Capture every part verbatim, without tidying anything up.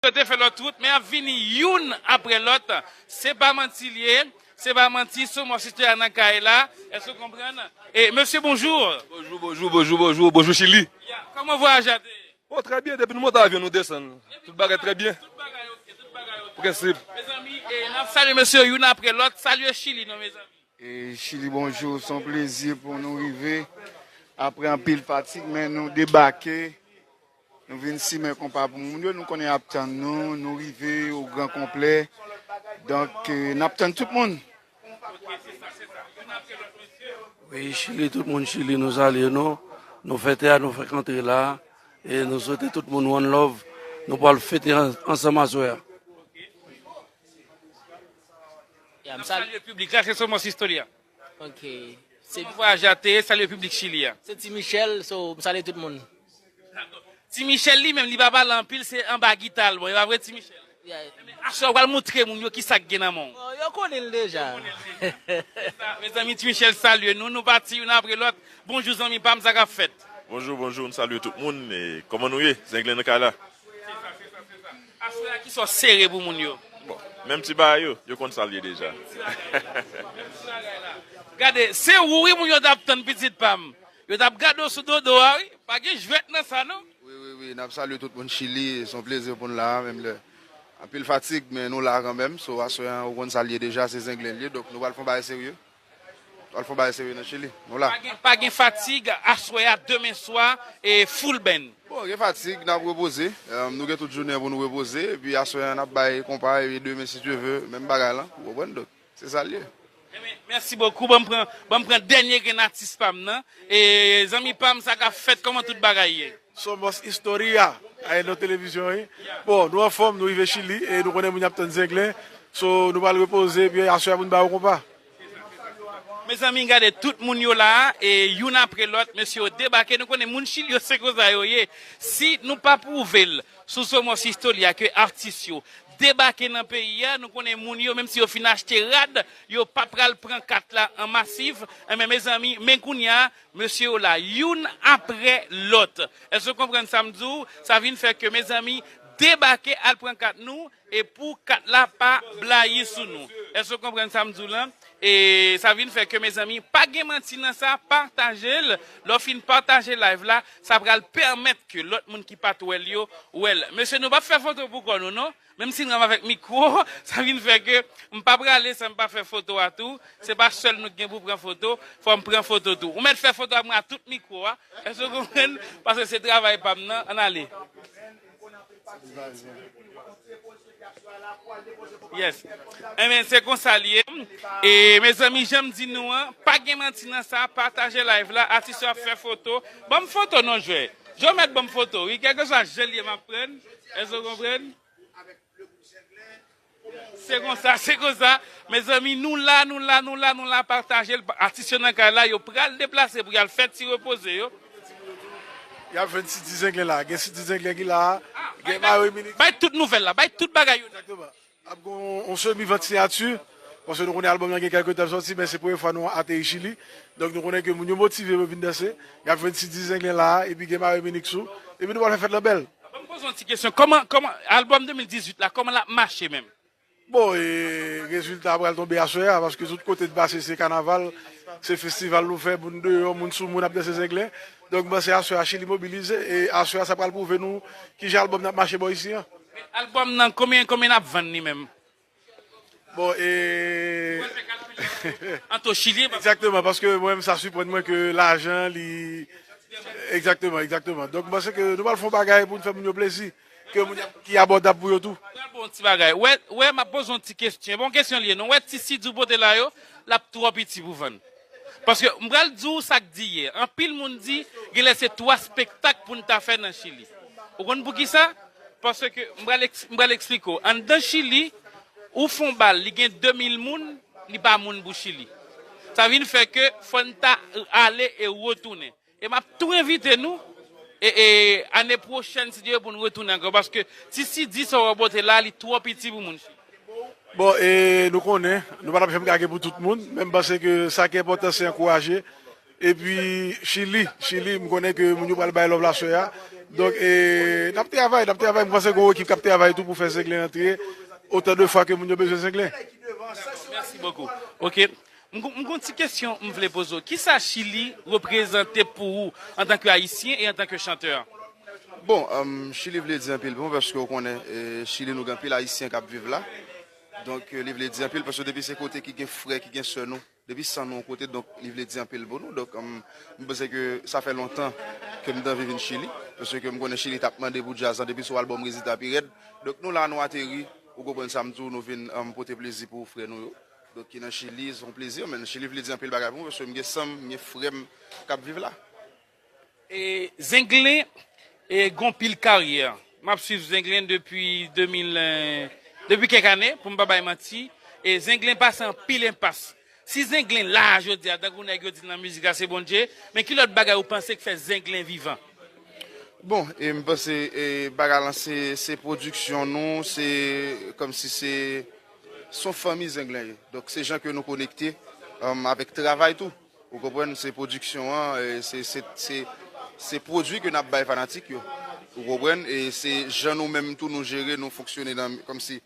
Yo te fè lòt wout, men y ap vini youn apre lòt. Se pa manti l ye, se pa manti, Somos Istòri a nan kay la. Èske w konprann? E, mesye, bonjou. Bonjou, bonjou, bonjou, bonjou, bonjou, Chili. Ya, kòman vwayaj la te ye? Bon, trè byen, depi nou monte avyon, nou desann. Tout bagay trè byen. Tout bagay oke, tout bagay oke. Prensip. Mezanmi, e, n ap salye mesye youn apre lòt, salye Chili, non, mezanmi. E Chili, bonjou, se yon plezi pou nou rive. Apre anpil fatig, men nou debake. Nou vin simen konpa pou moun yo, nou konnen y ap tann nou, nou rive o gran konplè. Donk, e, n ap tann tout moun. Wi, Chili, tout moun Chili, nou salye nou. Nou fete a, nou fenk antre la. E nou swete tout moun one love. Nou pral fete an-, ansanm aswè a. Ya, m sal- Salye piblik la, se Somos Istòri a. Ok. Se Kòman vwayaj la te ye, salye piblik Chili a. Se Ti Michel, so, m salye tout moun. Ti Michel li menm, li pa pale anpil, se anba gita l bon, e pa vre, Ti Michel? Ya. Aswè, w pral montre moun yo ki sa k gen nan men w. Bon, yo konnen l deja. Se sa, mezanmi, Ti Michel salye nou, nou pati youn apre lòt. Bonjou, zanmi pa m, sa k ap fèt? Bonjou, bonjou, m salye tout moun. E, kòman nou ye? Zenglen nan kay la. Aswè a, kisa w sere pou moun yo? Bon, menm ti bagay yo, yo konn sa l ye deja. Gade, se ou wi moun yo t ap tann, pitit pa m. Yo t ap gade w sou dodo a wi. Pa gen jwèt nan sa non. Wi, wi, wi, n ap salye tout moun Chili. Se yon plezi pou n la a, menm lè anpil fatig, men nou la kanmenm. So, aswè a, ou konn sa l ye deja, se Zenglen l ye. Donk, nou pral fè yon bagay serye. Pral fè yon bagay serye nan Chili. Nou la. Pa gen, pa gen fatig, aswè a, demen swa, e full band. Bon, gen fatig, n ap repoze. E, nou gen tout jounen pou nou repoze. Epi aswè a, n ap bay konpa, epi demen, si Dye ve, menm bagay la. Ou konprann? Donk, se sa l ye. Ebyen, mèsi bokou. Ban m pran, ban m pran dènye grenn atis pa m nan. E, zanmi pa m, sa k ap fèt, kòman tout bagay ye? Somos Historia, a, e nan televizyon, wi. Bon, nou anfòm, nou rive Chili, e nou konnen moun y ap tann Zenglen. So, nou pral repoze, epi aswè a, moun ba yo konpa. Mezanmi, gade, tout moun yo la, e youn apre lòt, mesye yo debake. Nou konnen moun Chili yo se konsa yo ye. Si nou pa pwouve l sou Somos Historia ke atis yo debake nan peyi a, nou konnen moun yo, menm si yo fin achte rad, yo pa pral pran kat la an masiv. Enben, mezanmi, men kounye a, mesye yo la, youn apre lòt. Èske w konprann sa m di w? Sa vin fè ke, mezanmi, debake al pran kat nou, e pou kat la pa blayi sou nou. Èske w konprann sa m di w lan? E sa vin fè ke, mezanmi, pa gen manti nan sa, pataje l. Lè w fin pataje live la, sa pral pèmèt ke lòt moun ki pa t wè l yo, wè l. Mesye, nou p ap fè foto pou kò nou, non? Menm si n ranm avèk mikwo, sa vin fè ke m pa prale san m pa fè foto a tou. Se pa sèl nou k gen pou pran foto, fò m pran foto tou. Ou mèt fè foto ak mwen ak tout mikwo a. Èske w konprann? Paske se travay pa m nan. Ann ale. Yes. Enben, se konsa l ye. E, mezanmi, jan m di nou an, pa gen manti nan sa, pataje live la, atis yo ap fè foto. Ban m foto non, jwè. Jwè mèt ban m foto, wi, kèlkeswa jan l ye, m ap pran. Èske w konprann? Se konsa, se konsa. Mezanmi, nou la, nou la, nou la, nou la, pataje l. Atis yo nan kay la, yo pral deplase pou y al fè ti repoze yo. Y ap jwenn Sidi Zenglen la. Gen Sidi Zenglen ki la. Gen Mario Minik. Bay tout nouvèl la, bay tout bagay yo. Egzakteman. Ap gen yon, yon semi vant siyati, paske nou konnen albòm nan gen kèlke tan l sòti, men se premye fwa nou ateri Chili. Donk nou konnen ke moun yo motive pou yo vin danse. Y ap jwenn Sidi Zenglen la, epi gen Mario Minik sou. Epi nou pral fè fèt lan bèl. Ban m poze yon ti kesyon. Kòman, kòman, albòm de mil dizuit la, kòman l ap mache menm? Bon, e, rezilta a pral tonbe aswè a, paske tout kote n pase se kanaval, se festival nou fè, moun deyò, moun sou moun ap danse zenglen. Donk, m panse aswè a Chili mobilize, e aswè a sa pral pwouve nou kijan albòm nan ap mache bò isi an. Men albòm nan, konbyen, konbyen n ap vann li menm? Bon, e, Anto Chili, egzakteman, paske mwen menm sa siprann mwen ke lajan, li, egzakteman, egzakteman. Donk, m panse ke nou pral fè yon bagay pou n fè moun yo plezi, ke moun yo, ki abòdab pou yo tou. Pral bon ti bagay. Wè, wè, m ap poze yon ti kesyon. Bon kesyon li ye, non? Wè ti si di w pote la yo, l ap twò piti pou vann. Paske m pral di w sa k di yè. Anpil moun di, genlè se twa spektak pou n ta fè nan Chili. Ou konn poukisa? Paske m pral eks-, m pral eksplike w. Anndan Chili, ou fè yon bal, li gen de mil moun, li pa moun pou Chili. Sa vin fè ke fò n ta ale e retounen. E m ap tou envite nou, e, e, ane pwochèn, si Dye vle, pou n retounen ankò. Paske ti si di sa w wè pote la, li twò piti pou moun Chili. Bon, e nou konnen, nou pa t ap janm ka gen pou tout moun, men m panse ke sa ki enpòtan, se ankouraje. Epi, Chili, Chili, m konnen ke moun yo pral bay love la aswè a. Donk, e, n ap travay, n ap travay. Mwen panse gen yon ekip k ap travay tou pou fè Zenglen antre otan de fwa ke moun yo bezwen Zenglen. Merci beaucoup. Ok. M gon m gon ti kesyon m vle poze w. Kisa Chili reprezante pou ou antanke Ayisyen e antanke chantè? Bon, um, Chili vle di anpil pou mwen paske w konnen e, Chili nou gen anpil Ayisyen k ap viv la. Donk, e, li vle di anpil paske depi se kote ki gen frè, ki gen sè nou, depi san nou yon kote, donk li vle di anpil pou nou. Donk, um, m panse ke sa fè lontan ke m t anvi vin Chili, paske m konnen Chili t ap mande pou djaz lan depi sou albòm Rezita pi rèd. Donk, nou la, nou ateri, ou konprann sa m di w, nou vin um, pote plezi pou frè nou yo. Donk, ki nan Chili, se yon plezi, men Chili vle di anpil bagay pou mwen, paske m gen san m, m gen frè m k ap viv la. E Zenglen e, gon pil karyè. M ap swiv Zenglen depi de mil, eh, depi kèk ane, pou m pa bay manti. E Zenglen pase anpil enpas. Si Zenglen la jodi a, tankou nèg yo di nan mizik la se Bondye, men ki lòt bagay ou panse k fè Zenglen vivan? Bon, e m panse e, bagay lan se, se pwodiksyon nou, se kòmsi se, se yon fanmi Zenglen ye. Donk se jan ke nou konekte um, avèk travay tou. Ou konprann? Se pwodiksyon an, e se, se, se, se pwodui ke n ap bay fanatik yo. Ou konprann? E se jan nou menm tou nou jere, nou fonksyone nan, kòmsi.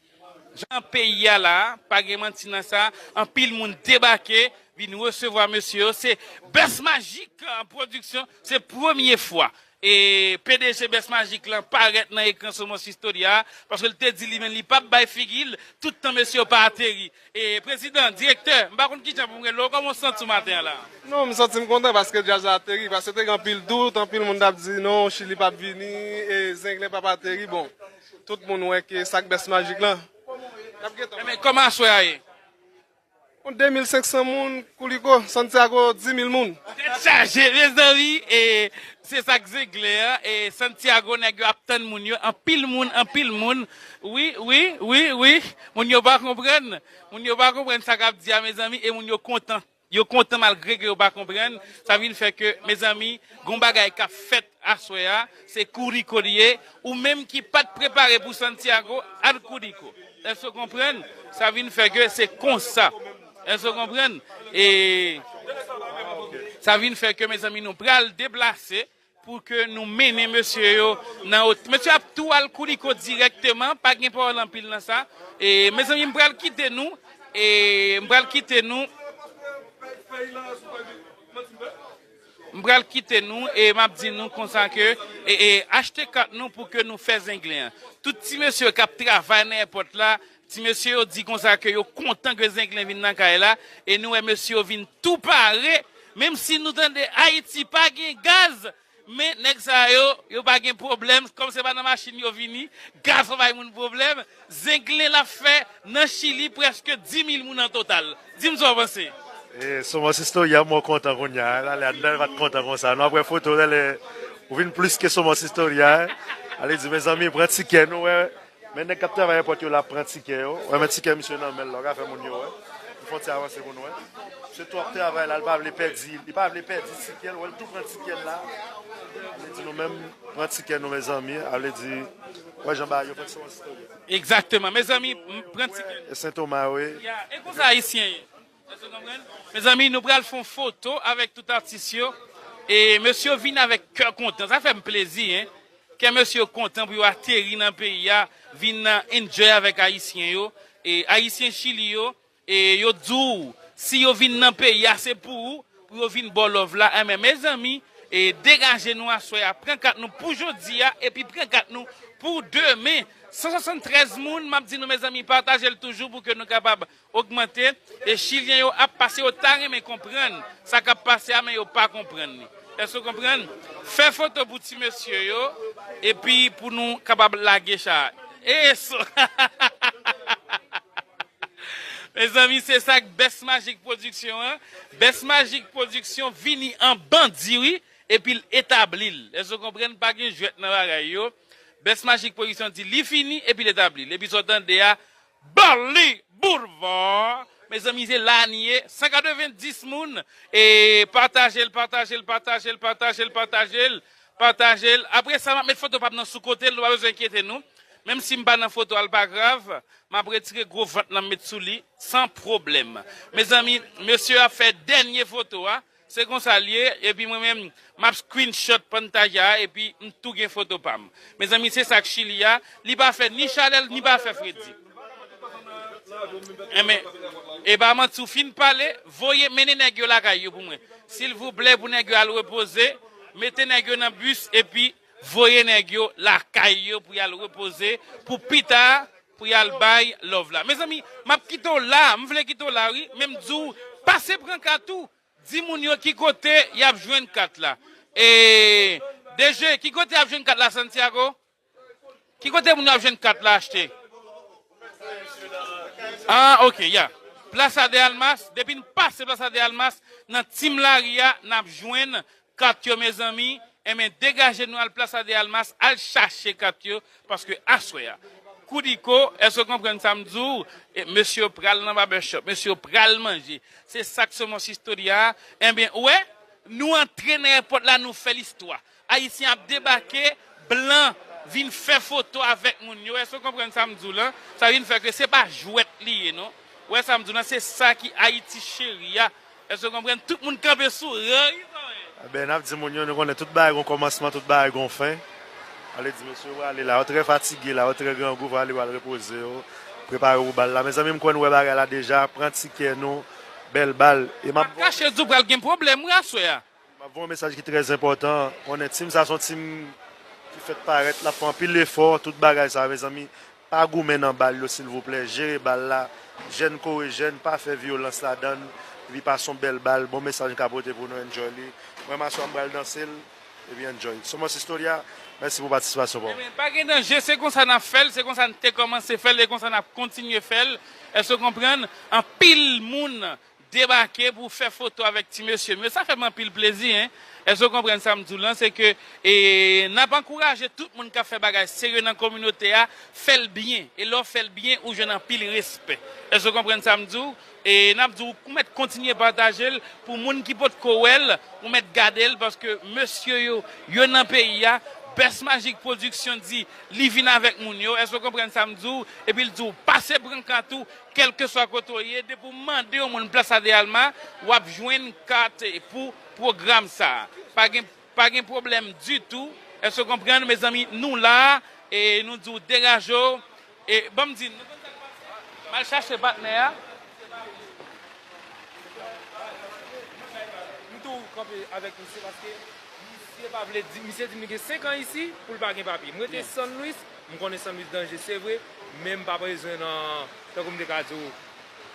Jan peyi a la, pa gen manti nan sa, anpil moun debake, vin resevwa mesye yo. Se Best Magic Production, se premye fwa. E P D G Best Magic lan parèt nan ekran sou Mons Historia, paske l te di li menm li p ap bay figi l, tout tan mesye yo pa ateri. E prezidan, direktè, m pa konn kijan pou m rele w, kòman w santi w maten an la? Non, m santi m kontan paske djaz la ateri, paske te gen anpil dout, anpil moun t ap di non, Chili p ap vini, e Zenglen p ap ateri, bon, tout moun wè ke sa k Best Magic lan. N ap gentan wè. Enben, kòman aswè a ye? Yon de mil senk san moun, Kouliko, Santiago, di mil moun. Tèt chaje, mezanmi, e se sa k Zenglen an, e Santiago, nèg yo ap tann moun yo, anpil moun, anpil moun. Wi, wi, wi, wi, moun yo pa konprann. Moun yo pa konprann sa k ap di a, mezanmi, e moun yo kontan. Yo kontan malgre ke yo pa konprann. Sa vin fè ke, mezanmi, gon bagay k ap fèt aswè a, se Kouliko li ye. Ou menm ki pa t prepare pou Santiago, al Kouliko. Èske w konprann? Sa vin fè ke se konsa. Èske w konprann? E sa vin fè ke, mezanmi, nou pral deplase pou ke nou mennen mesye yo nan ot. Mesye ap tou al Kouliko dirèkteman, pa gen pawòl anpil nan sa. E, mezanmi, m pral kite nou. E, m pral kite nou. M pral kite nou e m ap di nou konsa ke e, e, achte kat nou pou ke nou fè Zenglen an. Tout ti mesye k ap travay nan èpòt la, ti mesye yo di konsa ke yo kontan ke Zenglen vin nan kay la e nou wè mesye yo vin tou pare. Menm si nou tande Ayiti pa gen gaz, men nèg sa yo, yo pa gen pwoblèm, kòm se pa nan machin yo vini, gaz pa bay moun pwoblèm. Zenglen l ap fè nan Chili prèske di mil moun an total. Di m sa w panse. E, Somos Historia, mwen kontan kounye a. Lale anndan, l pa t kontan konsa. Nou ap wè foto, lale, ou vin plis ke Somos Historia. Ale di, mezanmi, pran tikè nou, wè. Men nèg k ap travay èpòt yo la ap pran tikè yo. Wè, men tikè misye nan men l la, w ka fè moun yo wè. Li fè yon ti avanse pou nou wè. Misye tou ap travay la, li pa vle pèdi, li pa vle pèdi tikè l, wè, l tou pran tikè l la. Li di nou menm, pran tikè nou, mezanmi. Ale di, wè, jan bagay yo fè Somos Historia. Egzakteman. Mezanmi, m pran ti kè. E Sen Toma, wi. Ya, e konsa Ayisyen ye. Èske w konprann? Mezanmi, nou pral fè yon foto avèk tout atis yo. E mesye yo vin avèk kè kontan. Sa fè m plezi, en. Kè mesye yo kontan pou yo ateri nan peyi a, vin enjoy avèk Ayisyen yo. E Ayisyen Chili yo, e yo di w, si yo vin nan peyi a, se pou ou. Pou yo vin ba w love la. Enben, mezanmi, e degaje nou aswè a. Pran kat nou pou jodi a, epi pran kat nou pou demen. San swasanntrèz moun, m ap di nou, mezanmi, pataje l toujou pou ke nou kapab ogmante. E Chilyen yo ap pase, yo ta renmen konprann sa k ap pase a, men yo pa konprann li. Èske w konprann? Fè foto pou ti mesye yo, epi pou nou kapab lage cha a. E so! Mezanmi, se sa k Best Magic Production an. Best Magic Production vini an bandi, wi, epi l etabli l. Èske w konprann? Pa gen jwèt nan bagay yo. Best Magic Production di li fini epi l etabli l. Epi sa w tande a, Bali Boulevard. Mezanmi, se la n ye. San katrevenndis moun. E pataje l, pataje l, pataje l, pataje l, pataje l. Pataje l. Apre sa, m ap met foto pa m nan sou kote l, nou pa bezwen enkyete nou. Menm si m pa nan foto a, l pa grav. M ap retire gwo vant lan m met sou li san pwoblèm. Mezanmi, mesye ap fè dènye foto a. Se konsa l ye, epi mwen menm, m ap screenshot pantaj a, epi m tou gen foto pa m. Mezanmi, se sa k Chili a, li pa fè ni chalè, ni pa fè fredi. Enben, e pa manti, w fin pale, voye, mennen nèg yo lakay yo pou mwen. Silvouplè, pou nèg yo al repoze, mete nèg yo nan bis, epi voye nèg yo lakay yo pou y al repoze, pou pita, pou y al bay love la. Mezanmi, m ap kite w la, m vle kite w la, wi, men m di w, pase pran kat ou, di moun yo ki kote y ap jwenn kat la. E, D G, ki kote y ap jwenn kat la, Santiago? Ki kote moun yo ap jwenn kat la achte? Ah, ok, ya. Plaza de Almas, depi n pase Plaza de Almas, nan Tim Lari a, n ap jwenn kat yo, mezanmi. Enben, degaje nou al Plaza de Almas, al chache kat yo, paske aswè a, Koudiko, èske w konprann sa m di w? E, mesye yo pral nan barbershop, mesye yo pral manje. Se sa k Somos Historia a. Enben, ou wè, nou antre nan èpòt la, nou fè listwa. Ayisyen ap debake, blan vin fè foto avèk moun yo. Èske w konprann sa m di w lan? Sa vin fè ke se pa jwèt li ye, non. Ou wè sa m di w lan, se sa ki Ayiti cheri a. Èske w konprann? Tout moun kanpe sou rèy. Enben, n ap di moun yo, nou konnen tout bagay gon kòmansman, tout bagay gon fen. Ale di mesye yo prale la, yo trè fatige la, yo trè grangou, prale pral repoze yo, prepare yo pou bal la. Mezanmi, m kwè nou wè bagay la deja, pran tikè nou, bèl bal. E m ap kache di w pral gen pwoblèm, wi, aswè a. M ap voye yon mesaj ki trè enpòtan. Konnen tim sa se yon tim ki fèt parèt, l ap fè anpil efò, tout bagay sa, mezanmi. Pa goumen nan bal yo, silvouplè. Jere bal la. Jèn kore jèn, pa fè vyolans ladan l. Epi pase yon bèl bal. Bon mesaj m ka pote pou nou, enjoy li. Mwen, m aswè a m pral danse l. Epi enjoy. Somos Historia, mèsi pou patisipasyon pa w. Ebyen, pa gen danje, se konsa n ap fè l, se konsa n te kòmanse fè l, e konsa n ap kontinye fè l. Èske w konprann? Anpil moun debake pou fè foto avèk ti mesye m yo. Sa fè m anpil plezi, en. Èske w konprann sa m di w lan? Se ke, e, n ap ankouraje tout moun k ap fè bagay serye nan kominote a, fè l byen. E lè w fè l byen, ou jwenn anpil respè. Èske w konprann sa m di w? E n ap di w, ou mèt kontinye pataje l pou moun ki potko wè l, ou mèt gade l, paske mesye yo, yo nan peyi a, Best Magic Production di li vin avèk moun yo. Èske w konprann sa m di w? Epi l di w, pase pran kat ou, kèlkeswa kote w ye, depi w mande yon moun Plaza de Alma, w ap jwenn kat pou pwogram sa a. Pa gen, pa gen pwoblèm ditou. Èske w konprann, mezanmi? Nou la, e nou di w degaje w. E ban m di n, nou konn sa k pase? M al chache patnè a. M tou kanpe avèk misye paske misye pa vle di, misye di m li gen senk an isi pou l pa gen papye. M rete San Luis, m konnen San Luis danje, se vre, men m pa bezwen nan, tankou m te ka di w,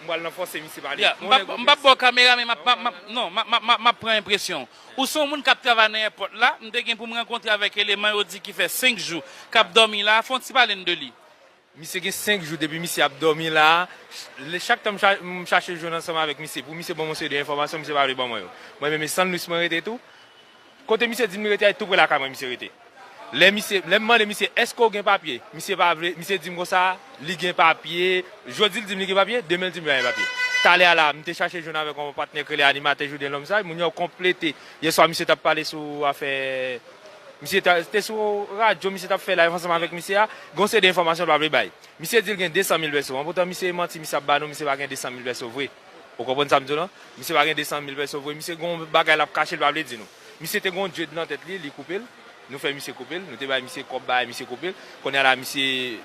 m pral nan fòse misye pale. Ya, m p ap, m p ap ba w kamera, men m ap, m ap, m ap, non, m ap, m ap, m ap pran enpresyon w. Ou se yon moun k ap travay nan èpòt la, m te gen pou m rankontre avèk eleman yo di ki fè senk jou k ap dòmi la, fè yon ti pale n de li. Misye gen senk jou depi misye ap dòmi la. Lè, chak tan m cha-, m chache jwenn ansanm avèk misye, pou misye ban m yon seri de enfòmasyon, misye pa vle ban mwen yo. Mwen menm, e San Luis mwen rete tou. Kote misye di m li rete a, e tou pre lakay mwen misye rete. Lè misye, lè m mande misye, èske w gen papye? Misye pa vle, misye di m konsa, li gen papye. Jodi l di m li gen papye, demen l di m li pa gen papye. Talè a la, m te chache jwenn avèk yon patnè k rele animatè Jouden Lòm sa, moun yo konplete. Yèswa, misye t ap pale sou afè Misye ta, te sou radyo, misye t ap fè live ansanm avèk misye a. Gon seri de enfòmasyon l pa vle bay. Misye di l gen de san mil pèso. Anpoutan, misye manti, misye ap ba nou, misye pa gen de san mil pèso vre. Ou konprann sa m di w lan? Misye pa gen de san mil pèso vre. Misye gon bagay l ap kache, l pa vle di nou. Misye te gon dread nan tèt li, li koupe l. Nou fè misye koupe l. Nou te bay misye kòb, bay misye koupe l. Kounye a la, misye,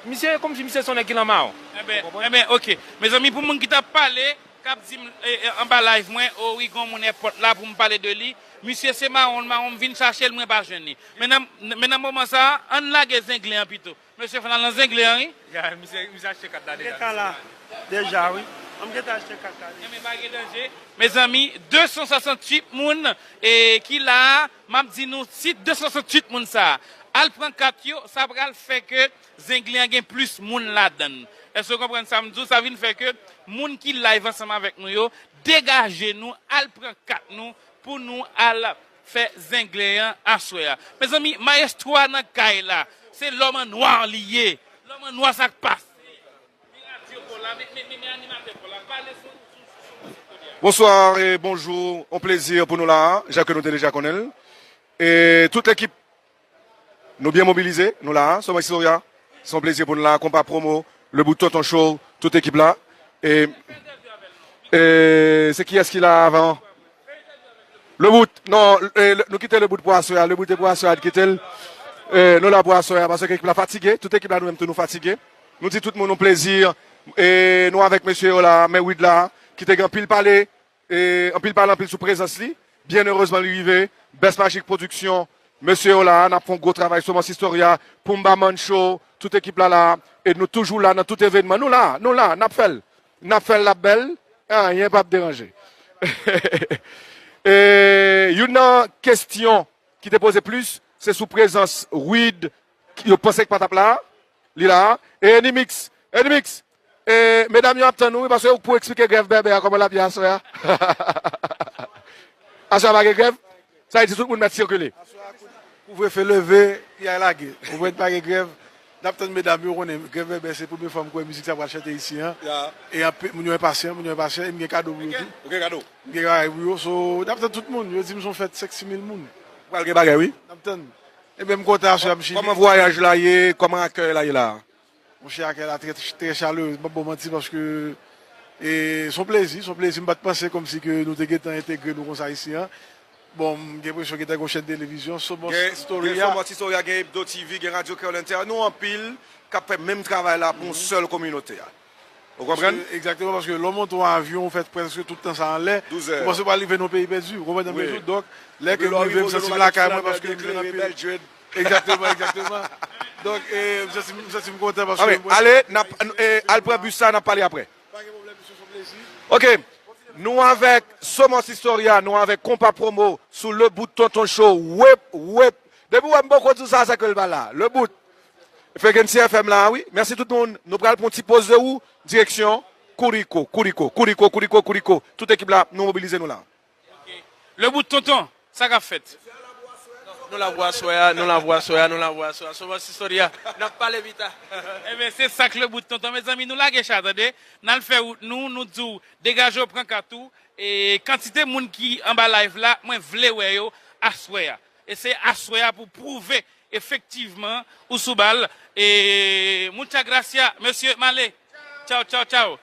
misye kòmsi misye se yon nèg ki nan mawon. Enben, enben, oke. Mezanmi, pou moun ki t ap pale, k ap di m, e, e, anba live mwen, o wi, gon moun èpòt la pou m pale de li. Misye se mawon, mawon, m vin chache l, mwen pa jwenn li. Men nan, men nan moman sa a, ann lage zenglen an pito. Mesye, fò n al nan zenglen an, wi. Ya, misye, misye achte kat la deja. Gentan la. Deja, wi. An m gentan achte kat la deja. Enben, pa gen danje. Mezanmi, de san swasanntuit moun, e, ki la a, m ap di nou, si de san swasanntuit moun sa a al pran kat yo, sa pral fè ke zenglen an gen plis moun ladan l. Èske w konprann sa m di w? Sa vin fè ke moun ki live ansanm avèk nou yo, degaje nou, al pran kat nou pou nou al fè zenglen an aswè a. Mezanmi, mayestwo a nan kay la. Se lòm an nwa li ye. Lòm an nwa, sa k pase? Bonswa e bonjou, yon plezi pou nou la a, jan ke nou te deja konnen l. E tout lekip Nou byen mobilize, nou la, Somos Historia. Se yon plezi pou nou la, Konpa Promo, Le Bout Tonton Show, tout ekip la. E, e se kiyès ki la avan? Le bout, non, eh, le- nou kite le bout pou aswè a. Le bout e pou aswè a, kite l. Eh, nou la pou aswè a, paske ekip la fatige. Tout ekip la, nou menm tou, nou fatige. Nou di tout moun nou plezi. E nou avèk mesye yo la, men Wid la, ki te gen anpil pale, e anpil pale, anpil sou prezans li. Byen erezman, li rive. Best Magic Production, mesye yo la, n ap fè yon gwo travay sou Mons Historia, Pumba Man Show, tout ekip la la. E nou toujou la nan tout evènman. Nou la, nou la, n ap fè l. N ap fè l, l ap bèl. Anyen p ap deranje. E youn nan kesyon ki te poze plis, se sou prezans Wid, yo panse k pa t ap la, li la. E Enimix, Enimix, e medam yo ap tann ou, wi, paske ou pou eksplike grèv bèbè a, kòman l ap ye aswè a. Aswè a pa gen grèv? Sa vle di tout moun mèt sikile. Kouvrefe leve, piyay lage. Ou konprann, pa gen grèv. N ap tann medam yo, konnen grèv bèbè se premye fwa m kwè mizik sa pral chante isi an. E anpe- moun yo enpasyan, moun yo enpasyan, e m gen kado pou yo tou. Ou gen kado? M gen bagay pou yo, so, n ap tann tout moun. Yo di m se yon fèt senk sis mil moun. Pral gen bagay, wi. N ap tann. Ebyen, m kontan aswè a, m chili. Kòman vwayaj la ye? Kòman akèy la ye la? Monchè, akèy la trè, trè chalere. M p ap ba w manti paske e, se yon plezi, se yon plezi. M pa t panse kòmsi ke nou te gentan entegre nou konsa isi an. Bon, m gen enpresyon gentan gen yon chèn televizyon, Somos Historia. Gen Somos Historia, gen Hebdo T V, gen Radio Carolina Terra. Nou anpil k ap fè menm travay la pou yon sèl kominote a. Ou konprann? Egzakteman, paske lè w monte yon avyon, ou fè prèske tout tan sa anlè. Douz è. Ou panse w pral rive nan yon peyi pèdi. Ou konprann sa m vle di w? Donk, lè ke m rive, m santi m lakay mwen paske m jwenn anpil. Egzakteman, egzakteman. Donk, e, m santi m, m santi m kontan paske mwen. Ale, n ap, e, al pran bis la, n ap pale apre. Pa gen pwoblèm, mesye, se yon plezi. Ok, nou avèk Somos Historia, nou avèk Konpa Promo sou Le Bout Tonton Show. Wep, wep. Depi w wè m poko di w sa, se ke l pa la. Le Bout. Frequency F M la, wi. Mèsi tout moun. Nou pral pran yon ti poze ou. Direksyon Kouriko, Kouriko, Kouriko, Kouriko, Kouriko. Tout ekip la, nou mobilize nou la. Le Bout Tonton, sa k ap fèt? Nou la pou aswè a, nou la pou aswè a, nou la pou aswè a. Somos Historia, n ap pale pita. Ebyen, se sa k Le Bout Tonton. Mezanmi, nou lage chay, tande. N al fè wout nou, nou di w, degaje w, pran kat ou. E kantite moun ki anba live la, mwen vle wè yo aswè a. E se aswè a pou pwouve efektivman ou sou bal. E muchas gracias, mesye, m ale. Tchaw, tchaw, tchaw.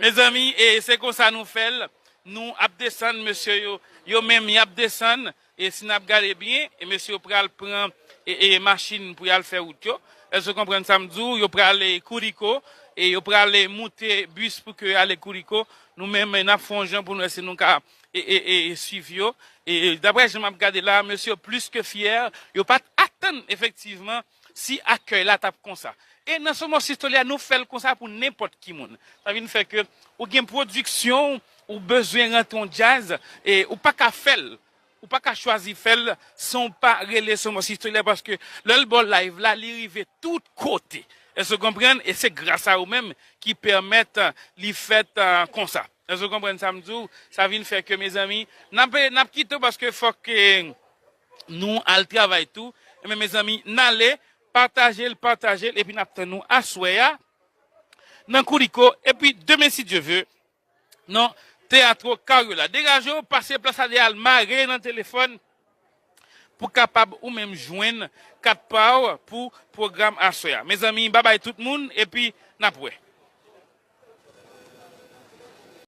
Mezanmi, e se konsa nou fè l. Nou ap desann, mesye yo, yo menm, y ap desann. E si n ap gade byen, e mesye yo pral pran e, e machin pou y al fè wout yo. Èske w konprann sa m di w? Yo pral e, Kouriko, e yo pral e, moute bis pou ke y ale Kouriko. Nou menm, n ap fè yon jan pou nou wè si nou ka e, e, e, e swiv yo. E, e daprè jan m ap gade la, mesye yo plis ke fyè, yo pa t atann efektivman si akèy la t ap konsa. E nan Somos Historia, nou fè l konsa pou nenpòt ki moun. Sa vin fè ke ou gen pwodiksyon, ou bezwen rantre yon djaz, e ou pa ka fè l. Ou pa ka chwazi fè l san w pa rele Somos Historia, paske lè l ba w live la, li rive tout kote. Èske w konprann? E se gras a ou menm ki pèmèt, eh, li fèt, eh, konsa. Èske w konprann sa m di w? Sa vin fè ke, mezanmi, n ap, n ap kite w paske fòk, eh, nou al travay tou. Ebyen, mezanmi, n ale, pataje l, pataje l, epi n ap tann nou aswè a nan Kouriko. Epi demen, si Dye ve, nan Teatro Cariola. Degaje w, pase plas la dèyè, al mare nan telefòn pou kapab ou menm jwenn kat pa w pou pwogram aswè a. Mezanmi, babay tout moun, epi n ap wè.